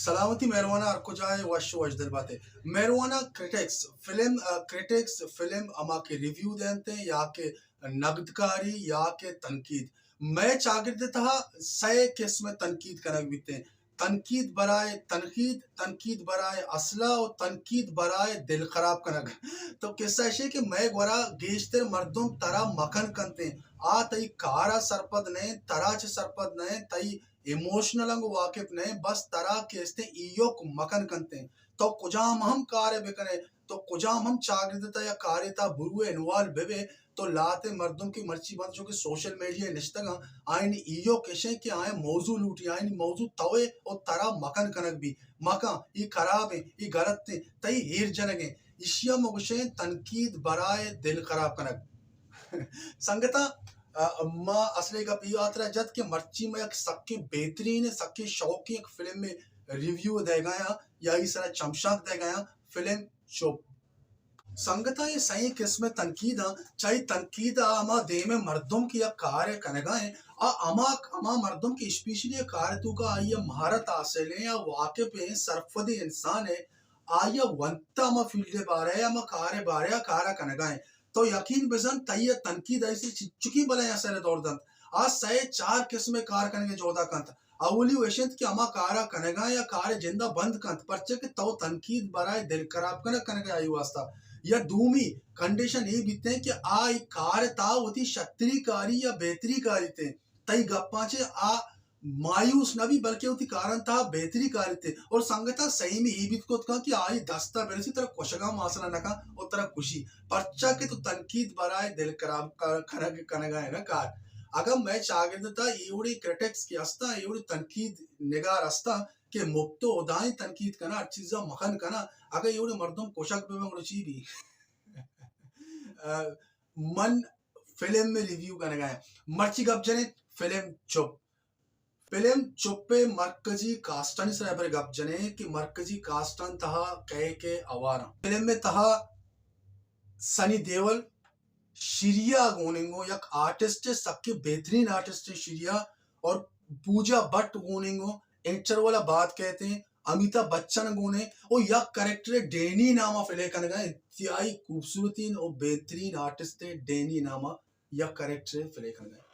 سلامتی مہرواناں، ہر کجا ئے وش وش دل باتے۔ مہرواناں، کرٹکس فلم، ء، کرٹکس فلم ہما کہ ریویو دینتے یا کہ نگدکاری یا کہ تنقید، مئے چاگرد تہا سئے قسم تنقید کنگ بیتے۔ تنقید برائے تنقید، تنقید برائے اصلاح و تنقید برائے دل خراب کنگ۔ تو قصہ اشے کہ مئے گورا گیشتر مردم ترا مکن کنتے، آ تئی کارا سرپد نئیں، ترا چہ سرپد نئیں، تئی ایموشنل انگو واقف نئیں، بس ترا کہ استیں ایوک مکن کنتیں۔ تو کجام ہم کارے بکنے، تو کجام ہم چاگرد تا یا کارے تا بروے، انوالو ببے، تو لہتے مردم کہ مرچی بنت چونکہ سوشل میڈیا نشتگاں، آئینی ایوک اشیں کہ آئیں موضوع لوٹی، آئینی موضوع توے و ترا مکن کنگ بی، مکن، ای خرابیں، ای غلطیں، تئی ایر جنگیں، اشیا مگوشیں تنقید برائے دل خراب کنگ۔ سنگتاں، ء، ما اصل گپ ای ہاترا جت کہ مرچی ما یک سکیں بہترین، سکیں شوقیں یک فلم ریویو دئیگایاں یا ای سرا چمشانک دئیگایاں، فلم چپ۔ سنگتاں، اے سئیں قسم تنقیداں، چاہی تنقید ء ہما دیم مردم کہ یک کار کنگا ہیں، آ ہما، ہما مردم کہ اسپیشلی کار توکا آئی مہارت حاصل ہیں یا واقف ہیں، سرفد انسان ہے، آئی ء ونت ء ہما فیلڈ ء بارہ ء، ہما کار ء بارہ ء کار ء کنگا انت۔ تو یقین بزن، تئی ء تنقید آئی سے چچکیں بلائیں اثر ء دور دنت۔ آ سئے چار قسم ء کار کنگ ء جہد ء کنت۔ اولی و اش انت کہ ہما کار ء کنگا انت یا کار ء جند ء بند کنت، پرچہ کہ تو تنقید برائے دل خراب کنگ کنگ ء آئی واسطہ۔ یا دومی کنڈیشن اے بیت انت کہ آ اے کار ء تہا وتی شتری کاری یا بہتری کاری تے، تئی گپاں چہ آ مایوس نہ بی، بلکہ وتی کاراں تہا بہتری کاریت۔ اور سنگتاں، سیمی ای بیت کت کن کہ آئی دستا برسی ترا کشگا ماسلا نہ کن اور ترا کشی، پرچا کہ تو تنقید برائے دل خراب کر-، کنگ، کنگا ہے نا کار۔ اگاں مئے چاگرد تا ایوڑی کرٹکس کہ ہستاں، ایوڑی تنقید نگار ہستاں کہ مپت و ہدائیں تنقید کنا، ہر چیزا مخن کنا، اگاں ایوڑی مردم کشگ ببن گڑا چی بی؟ ء، من فلم ء ریویو کنگا ہیں۔ مرچی گپ جنیں فلم چپ۔ فلم چپ ء مرکزی کاسٹانی سرا برے گپ جنیں کہ مرکزی کاسٹان تہا کئے کئے ہوار انت۔ فلم ء تہا سنی دیول شریا گوننگو یک آرٹسٹ ء، سکیں بہترین آرٹسٹ ء شریا، اور پوجا بٹ گوننگو انٹرول ء بعد کئیت انت، امیتابھ بچن گون انت، او یک کریکٹر ء ڈینی نام ء پلے کنگا انت، انتہائی خوبصورتیں او بہترین آرٹسٹ ء ڈینی نام ء یک کریکٹر ء پلے کنگا انت۔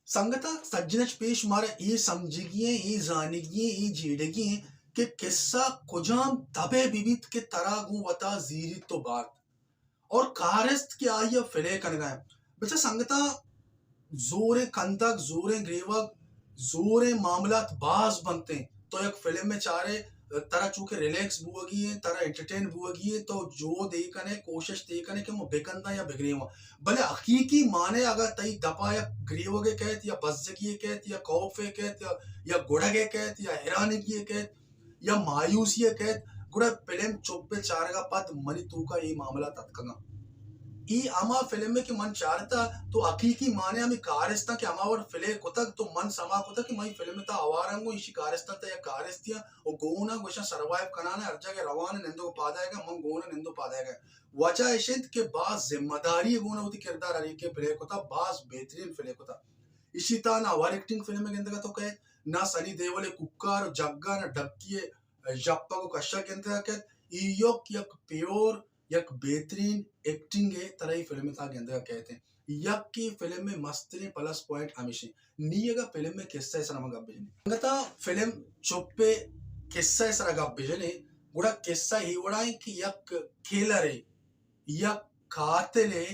سنگتاں، سجنچ پیش مارا اے سمجھگی ایں، اے زانگی ایں، اے جیڑگی ایں کہ قصہ کجام تبے بہ بیت کہ ترا گوں وتا زیریت و بارت۔ اور کارست کہ آئی ء پلے کنگا انت۔ بچا سنگتاں، زوریں کندگ، زوریں گریوگ، زوریں معاملات باز بنت انت۔ تو یک فلم ء چارے، ترا چونکہ ریلیکس بوگی انت، ترا انٹرٹین بوگی انت، تو جہد اے کنے، کوشش اے کنے کہ من بکنداں یا بگریواں۔ بلے حقیقی معنی اگاں تئی دپا یک گریوگے کئیت یا بزگی کئیت یا خوفے کئیت یا، یا گڑگے کئیت یا حیرانگی کئیت، یا مایوسی ء کئیت، گڑا فلم چپ ء چارگ ء پد منی توکا اے معاملات اتکگاں۔ اے ہما فلم ء کہ من چارتا، تو حقیقی معنی ہمے کارستاں کہ ہما وڑ پلے کتگ، تو من سما کتگ کہ من اے فلم ء تہا ہوار آں، گوں ایشی کارستاں تہا یک کارستیاں و گون آں، گوشاں سروائیو کنان ء، ہر جاگہ روان ء، نندوک پاد آیگ ء، من گون ء نندوک پاد آیگ ء۔ وجہ اش انت کہ باز ذمہ داری ء گون ء وتی کردار ہر یکے پلے کتا، باز بہترین پلے کتا۔ ایشی تہا نہ اوور ایکٹنگ فلم ء گندگ ء تو کئیت، نہ سنی دیول ء کوکار و جگا، نہ ڈکی ء ژپگ و کشگ گندگ ء کئیت۔ ایوک یک پیور، یک بہترین ایکٹنگ ء ترا اے فلم ء تہا گندگ ء کئیت انت۔ یکے فلم ء مستریں پلس پوائنٹ ہمیش انت۔ نی اگاں فلم ء قصہ ء سرا ما گپ بجنیں۔ سنگتاں، فلم چپ ء قصہ ء سرا گپ بجنیں، گڑا قصہ اے وڑا انت کہ یک کلرے، یک قاتلے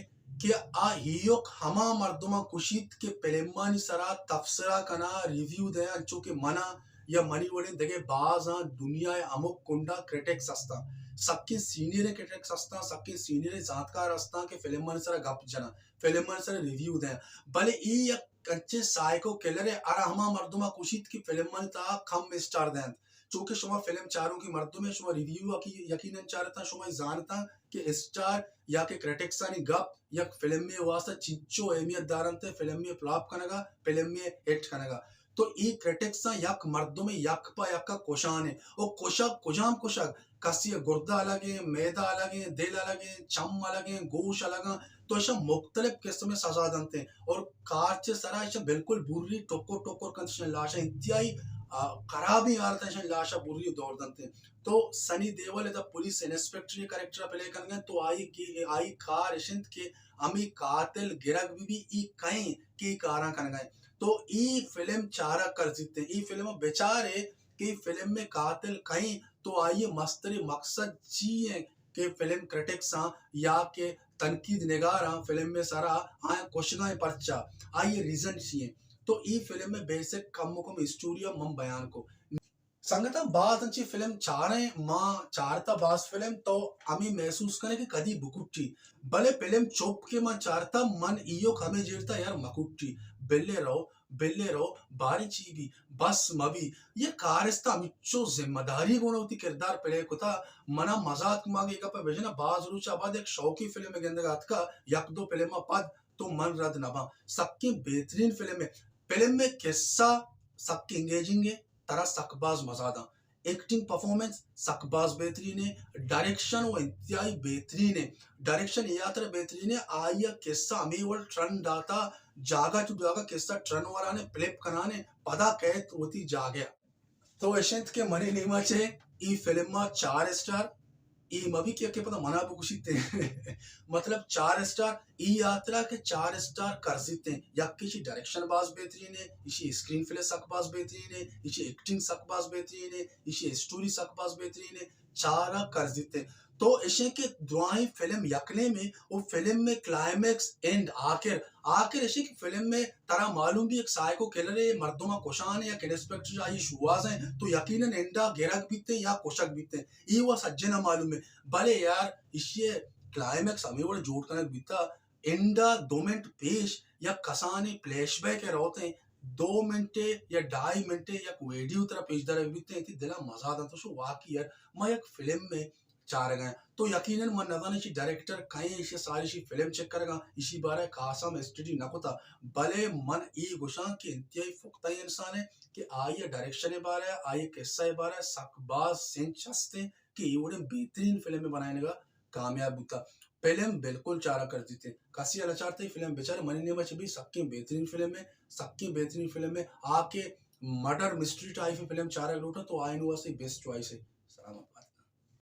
کہ آ ایوک ہما مردماں کشیت کہ فلمانی سرا تبصرہ کناں، ریویو دیاں، انچو کہ منا یا منی وڑیں دگہ بازاں دنیا ء ہمک کنڈا کرٹکس ہستاں، سکیں سینئریں کرٹکس ہستاں، سکیں سینئریں زانتکار ہستاں کہ فلمانی سرا گپ جناں، فلمانی سرا ریویو دیاں، بلے اے یک انچیں سائیکو کلرے، ہر ہما مردماں کشیت کہ فلمانی تہا کم اسٹار دینت۔ چونکہ شما فلم چاروکیں مردمے، شما ریویو ء یقیناً چارتاں، شما زانتاں کہ اسٹار یا کہ کرٹکسانی گپ یک فلمے واسطہ چنچو اہمیت دارنت، فلمے فلاپ کنگا، فلمے ہٹ کنگا۔ تو اے کرٹکساں یک مردمے یک پہ یکا کشانے۔ او کشگ کجام کشگ؟ کسی ء گردہ الگیں، میدہ الگیں، دل الگیں، چم الگیں، گوش الگاں، تو اشاں مختلف قسم ء سزا دنت اور کارچ ء سرا اشاں بالکل بری ٹکر ٹکر کنت، اشاں لاشاں انتہائی آ، خرابیں حالت ءَ لاش ءَ بری دور دنت۔ تو سنی دیول ادا پولیس انسپکٹر کریکٹر پلے کنگ ءَ، تو آئی کی، آئی کار اش انت کہ ہمیں قاتل گرگ بھی، بھی ای کئیں کی کاراں کنگ ءَ۔ تو ای فلم چارگ کرزیت، ای فلم بچارے کہ ای فلم میں قاتل کئیں، تو آئی مستری مقصد چی ہیں کہ فلم کرٹکس آں یا کہ تنقید نگاراں فلم میں سرا آیاں کشگائیں پرچا، آئی ریزن چی ہیں؟ تو ای فلم میں بیسک کم و کم اسٹوری ہم من بیان کو۔ سنگتاں، باز انچیں فلم چاریں، ما چارتا باز فلم، تو ہمیں محسوس کنے کہ کدی بکٹی، بلے فلم چپ کہ ما چارتا، من ایوک ہمیں جیڑتا یار مکٹی، بلے رو، بلے رو، باریں چی بھی، بس مبی۔ یہ کارستہ ہمچو ذمہ داری گونا وتی کردار پلے کتا۔ منا مزاق ما گے گپ بجنا، باز روچ بعد ایک شوقی فلم گندگا اتکا، یک دو فلم پد تو من رد نباں۔ سکیں بہترین فلم ہے۔ فلم میں قصہ سک انگیجنگ ہے، ترا سک باز مزہ داں۔ ایکٹنگ پرفارمنس سک باز بہترین ہے، ڈائریکشن و انتہائی بہترین ہے۔ ڈائریکشن یہ طرح بہترین ہے، آئی قصہ ہمیں ول ٹرن داتا، جاگہ چو جاگہ قصہ ٹرن ورانے، فلپ کنانے، پدا کہت وتی جاگہ۔ تو اش انت کہ منی نیما چہ ای فلم ءَ چار اسٹار، ای مبی کہ یکے پدا منا بگوشیت۔ مطلب چار اسٹار ای ہاترا کہ چار اسٹار کرزیت۔ یک ایشی ڈائریکشن باز بہترین ہے، ایشی اسکرین پلے سک باز بہترین ہے، ایشی ایکٹنگ سک باز بہترین ہے، ایشی اسٹوری سک باز بہترین ہے، چارا کرزیت۔ تو اشیں کہ درائیں فلم یک نیمے و فلم میں کلائمیکس اینڈ آخر، آخر اشیں کہ فلم میں ترا معلوم بھی ایک سائیکو کلر ہے، مردم کشان ہے یا انسپکٹر آئی شوہاز ہیں، تو یقیناً اینڈا گرگ بیتے یا کشگ بیتے، ای وہ سجنا معلوم ہے۔ بلے یار، اشی کلائمیکس ہمیں وڑ جوڑ کنگ بیتا، اینڈا دو منٹ پیش یا کسانی فلیش بیک روتے، دو منٹ یا ڈھائی منٹ یک ویڈیو ترا پیش دارگ بیتے، تی دلا مزہ داں۔ تو شو واقعی یار، ما یک فلم میں چارگا ہیں۔ تو یقیناً من نزاناں ایشی ڈائریکٹر کئے ہیں، ایشی ساری ایشی فلم چیک کرگا، ایشی بارے خاصا میں اسٹڈی نہ کتا، بلے من ای گوشاں کہ انتہائی پختہ انسان ہے کہ آئی ڈائریکشن بارے، آئی قصہ بارے سک باز سنچ ہستے کہ ای وڑیں بہترین فلم بنائینگا کامیاب بوتا۔ فلم بالکل چارا کرزیتے، کسی الا چارتے فلم بچار، منی نیما چہ بھی سکیں بہترین فلم ہے، سکیں بہترین فلم ہے۔ آ کہ مرڈر مسٹری ٹائپ فلم چارگ لوٹا تو آئین واسطے بیسٹ چوائس ہے۔